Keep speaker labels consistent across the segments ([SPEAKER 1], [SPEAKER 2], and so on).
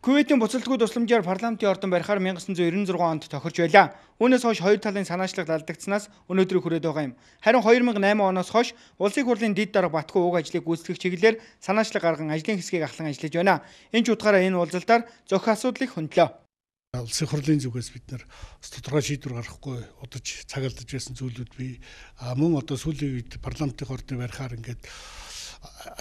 [SPEAKER 1] Кувейтийн буцалтгүй тусламжаар парламентын ордон барихаар 1996 онд тохирч байлаа. Үүнээс хойш хоёр талын санаачлал алдагдсанаас өнөөдрийг хүрээд байгаа юм. Харин 2008 оноос хойш Улсын хурлын дэд дарга Батхүү уг ажлыг гүйцэтгэх чиглэлээр санаачлал гарган ажлын хэсгийг ахлан ажиллаж байна. Энэ ч утгаараа энэ уулзалтаар зохих асуудлыг хөндлөө.
[SPEAKER 2] Улсын хурлын зүгээс бид нар тодорхой шийдвэр гаргахгүй удаж цаг алдаж байсан зүйлүүд бий. Мөн одоо сүүлийн үед парламентын ордны барихаар ингээд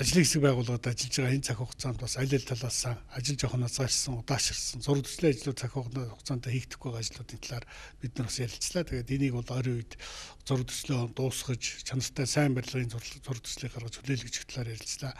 [SPEAKER 2] ажлын хэсэг байгууллагад ажиллаж байгаа энэ цаг хугацаанд бас аль аль талаас ажил жоохон хазаарсан, удаашрсан, зураг төслийн ажлууд цаг хугацаанд хийгдэхгүй байгаа ажлуудын талаар бид нар бас ярилцлаа. Тэгээд энийг бол ойрын үед зураг төслөө дуусгаж, чанартай сайн барилгын зураг төслийг гаргаж хүлээлгэж талаар ярилцлаа.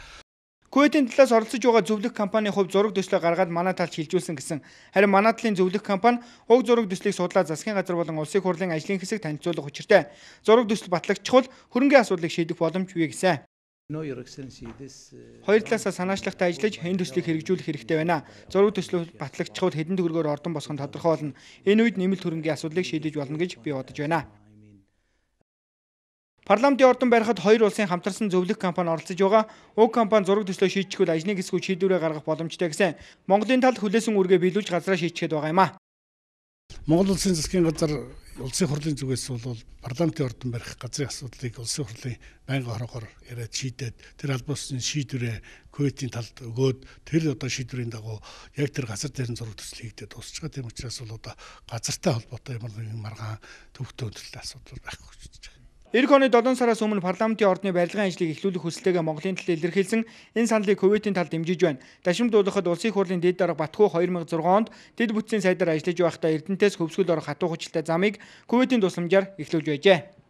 [SPEAKER 1] Кувейтийн талаас оролцож байгаа зөвлөх компанийн хувь зураг төслөө гаргаад манай талд шилжүүлсэн гэсэн. Харин манай талын зөвлөх компани уг зураг төслийг судлаа засгийн газар болон Улсын хурлын ажлын хэсэг танилцуулах учиртай. Зураг төсөл батлагдчихвал хөрөнгийн асуудлыг шийдэх боломж бий гэсэн. Хоёр талаасаа санаачлагтай ажиллаж энэ төслийг хэрэгжүүлэх хэрэгтэй байна. Зураг төслөө батлагдчихвал хэдэн төгрөгөөр ордон босгох нь тодорхой болно. Энэ үед нэмэлт хөрөнгийн асуудлыг шийдэж болно гэж би бодож байна. Парламентын ордон барихад хоёр улсын хамтарсан зөвлөх компани оролцож байгаа. Уг компани зураг төслөө шийдчихвэл ажлын хэсгүүд шийдвэрээ гаргах боломжтой гэсэн. Монголын талд хүлээсэн үүргээ биелүүлж газраа шийдчихэд байгаа юм а.
[SPEAKER 2] Монгол улсын засгийн газар Улсын хурлын зүгээс бол парламентын ордон барих газрын асуудлыг Улсын хурлын байнгын хоргоор яриад шийдээд тэр албан ёсны шийдвэрээ Кувейтийн талд өгөөд тэр одоо шийдвэрийн дагуу яг тэр газар дээр нь зураг төсөл хийгдээд дуусч байгаа. Тийм учраас бол одоо газартай холбоотой ямар нэгэн маргаан төвхтөө өндөрлөлтэй асуудал байхгүй гэж бодож байгаа.
[SPEAKER 1] Ирэх оны 7 сараас өмнө парламентын ордны барилгын ажлыг эхлүүлэх хүсэлтэйгээ Монголын талд илэрхийлсэн энэ саналыг Кувейтийн тал дэмжиж байна. Дашимдуулахад Улсын хурлын дэд дарга Батхүү 2006 онд дэд бүтцийн сайдаар ажиллаж байхдаа Эрдэнтээс Хөвсгөл орох хатуу хүчлэлтэй замыг Кувейтийн тусламжаар эхлүүлж байжээ.